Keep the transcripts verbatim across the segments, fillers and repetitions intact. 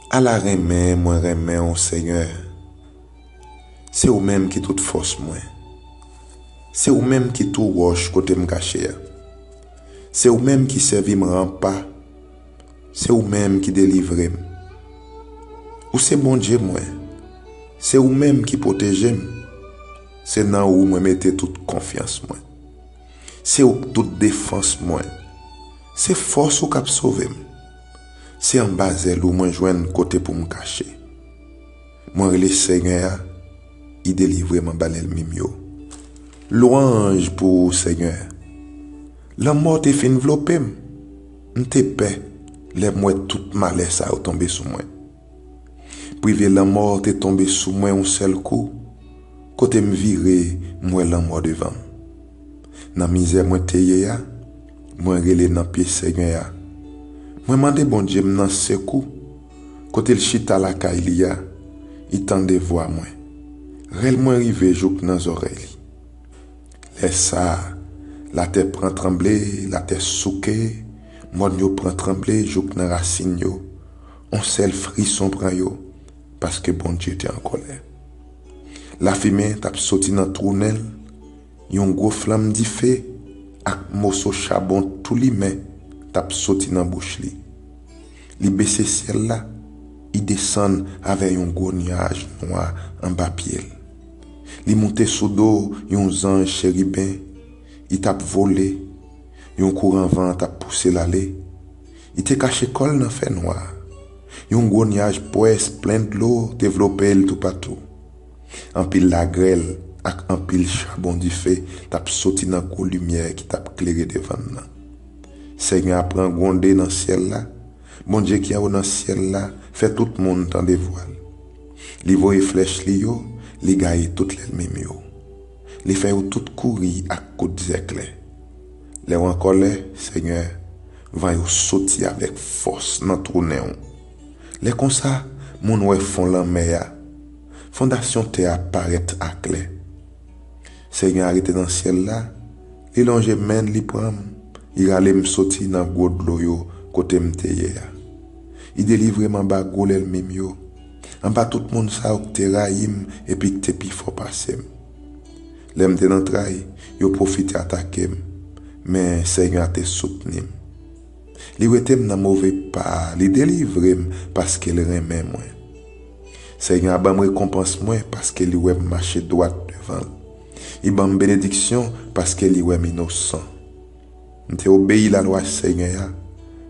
Ala renmen mwen renmen w, Senyè. Se ou menm ki tout fòs mwen. Se ou menm ki tou wòch kote m kache a. Se ou menm ki sèvi m ranpa. Se ou menm ki delivre m. Ou se Bondye mwen. Se ou menm ki pwoteje m. Se nan ou mwen mete tout konfyans mwen. Se ou k tout defans mwen. Se fòs ou k ap sove m. Se anba zèl ou mwen jwenn kote pou m kache. Mwen rele Senyè a, li delivre m anba lènmi m yo. Lwanj pou ou, Senyè. Lanmò te fin vlope m. M te pè lè m wè tout malè sa yo tonbe sou mwen. Prive lanmò te tonbe sou mwen yon sèl kou. Kote m vire, m wè lanmò devan m. Nan mizè mwen te ye a, mwen rele nan pye Senyè a. Mwen mande Bondye m nan sekou. Kote l chita lakay li a, li tande vwa mwen. Rèl mwen rive jouk nan zòrèy li. Lè sa a, latè pran tranble, latè souke, mòn yo pran tranble jouk nan rasin yo. On sèl frison pran yo, paske Bondye te an kòlè. Lafimen t ap soti nan twou nen l, yon gwo flanm dife ak moso chabon tou limen t ap soti nan bouch li. Li bese syèl la, li desann avè yon gwo nyaj nwa anba pye l. Li moute sou do yon zanj cheriben, li t ap vole, yon kouran van t ap pouse l ale. Li te kache kò l nan fènwa. Yon gwo nyaj pwès plen dlo te vlope l toupatou. Anpil lagrèl ak anpil chabon dife t ap soti nan gwo limyè ki t ap klere devan l nan. Senyè a pran gwonde nan syèl la. Bondye ki anwo nan syèl la fè tout moun tande vwa l. Li voye flèch li yo, li gaye tout lènmi m yo. Li fè yo tout kouri ak kout zèklè. Lè w an kòlè, Senyè, van yo soti avèk fòs nan twou nen w. Lè konsa, moun wè fon lanmè a. Fondasyon tè a parèt aklè. Senyè a rete nan syèl la, li lonje men l, li pran m, li rale m soti nan gwo dlo yo kote m te ye a. Li delivre m anba gwo lènmi m yo, anba tout moun sa yo k te rayi m epi k te pi fò pase m. Lè m te nan tray, yo pwofite atake m, men Senyè a te soutni m. Li wete m nan move pa a, li delivre m paske l renmen mwen. Senyè a ban m rekonpans mwen paske li wè m mache dwat devan l. Li ban m benediksyon paske li wè m inosan. M te obeyi lalwa Senyè a.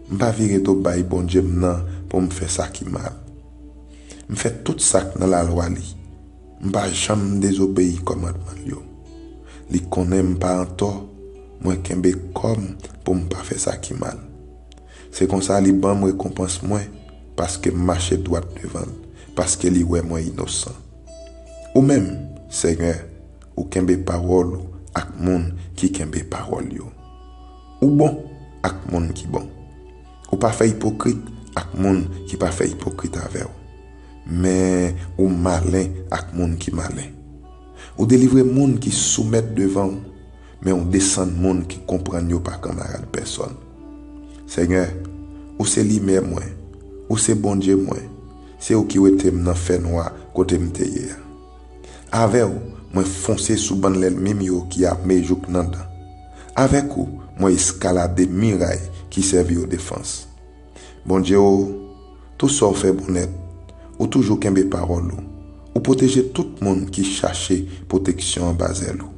M pa vire do bay Bondye m nan pou m fè sa ki mal. M fè tout sa k nan lalwa li. M pa janm dezobeyi kòmandman l yo. Li konnen m pa antò, mwen kenbe kò m pou m pa fè sa ki mal. Se konsa li ban m rekonpans mwen, paske m mache dwat devan l, paske li wè mwen inosan. Ou menm, Senyè, ou kenbe pawòl ou ak moun ki kenbe pawòl yo. Ou bon ak moun ki bon. Ou pa fè ipokrit ak moun ki pa fè ipokrit avè w. Men ou malen ak moun ki malen. Ou delivre moun ki soumèt devan w, men ou desann moun ki konprann yo pa kanmarad pèsòn. Senyè, ou se limyè mwen, ou se Bondye mwen, se ou ki wete m nan fènwa kote m te ye a. Avè w, mwen fonse sou bann lènmi m yo ki ame jouk nan dan. Avèk ou, mwen eskalade miray ki sèvi yo defans. Bondye o, tou sa w fè bon nèt, ou toujou kenbe pawòl ou, ou pwoteje tout moun ki chache pwoteksyon anba zèl ou.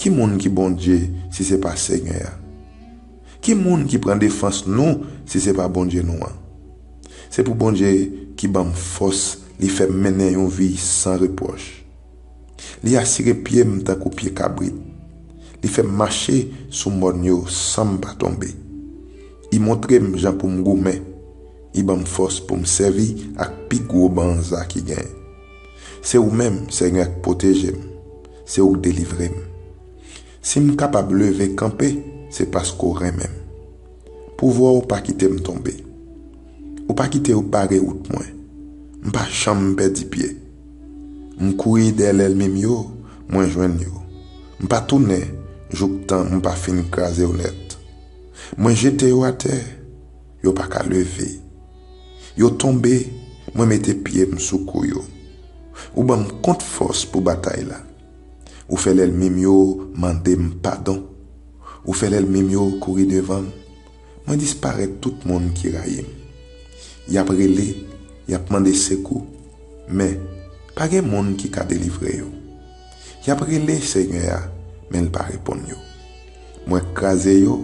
Ki moun ki Bondye si se pa Senyè a? Ki moun ki pran defans nou si se pa Bondye nou an? Se pou Bondye ki ban m fòs, li fè m mennen yon vi san repwòch. Li asire pye m tankou pye kabrit. Li fè m mache sou mòn yo san m pa tonbe. Li montre m jan pou m goumen. Li ban m fòs pou m sèvi ak pi gwo banza ki genyen. Se ou menm, Senyè, k pwoteje m. Se ou k delivre m. Si m kapab leve kanpe, se paske w renmen m. Pouvwa w pa kite m tonbe. Ou pa kite yo bare wout mwen. M pa janm pèdi pye. M kouri dèyè lènmi m yo, mwen jwenn yo. M pa tounen jouktan m pa fin kraze yo nèt. Mwen jete yo atè, yo pa ka leve. Yo tonbe, mwen mete pye m sou kou yo. Ou ban m kont fòs pou batay la. Ou fè lènmi m yo mande m padon. Ou fè lènmi m yo kouri devan m. Mwen disparèt tout moun ki rayi m. Y ap rele, y ap mande sekou, men pa gen moun ki ka delivre yo. Y ap rele Senyè a, men l pa reponn yo. Mwen kraze yo,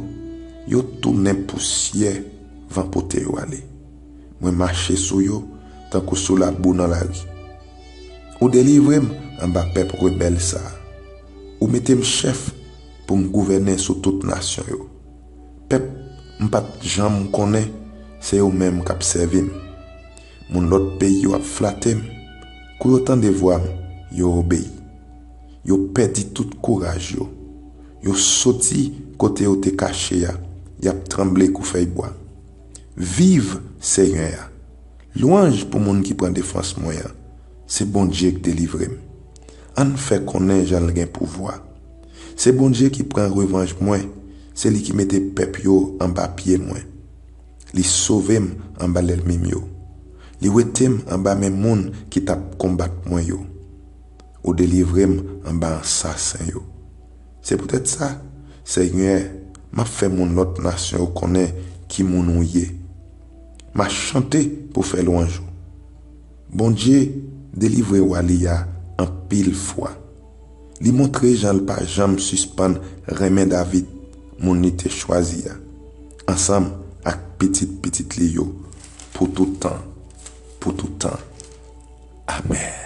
yo tounen pousyè, van pote yo ale. Mwen mache sou yo tankou sou labou nan lari. Ou delivre m anba pèp rebèl sa a. Ou mete m chèf pou m gouvène sou tout nasyon yo. Pèp m pa t janm konnen, se yo menm k ap sèvi m. Moun lòt peyi yo ap flate m. Kou yo tande vwa m, yo obeyi. Yo pèdi tout kouraj yo. Yo soti kote yo te kache a, y ap tranble kou fèy bwa. Viv Senyè a! Lwanj pou moun ki pran defans mwen an. Se Bondye k delivre m. Ann fè konnen jan l gen pouvwa. Se Bondye ki pran revanj mwen, se li ki mete pèp yo anba pye mwen. Li sove m anba lènmi m yo. Li wete m anba men moun ki t ap konbat mwen yo. Ou delivre m anba ansasen yo. Se poutèt sa, Senyè, m ap fè moun lòt nasyon yo konnen ki moun ou ye. M a chante pou fè lwanj ou. Bondye delivre wa li a anpil fwa. Li montre jan l pa janm sispann renmen David, moun li te chwazi a, ansanm ak pitit pitit li yo, pou tout tan, pou tout tan. Amèn.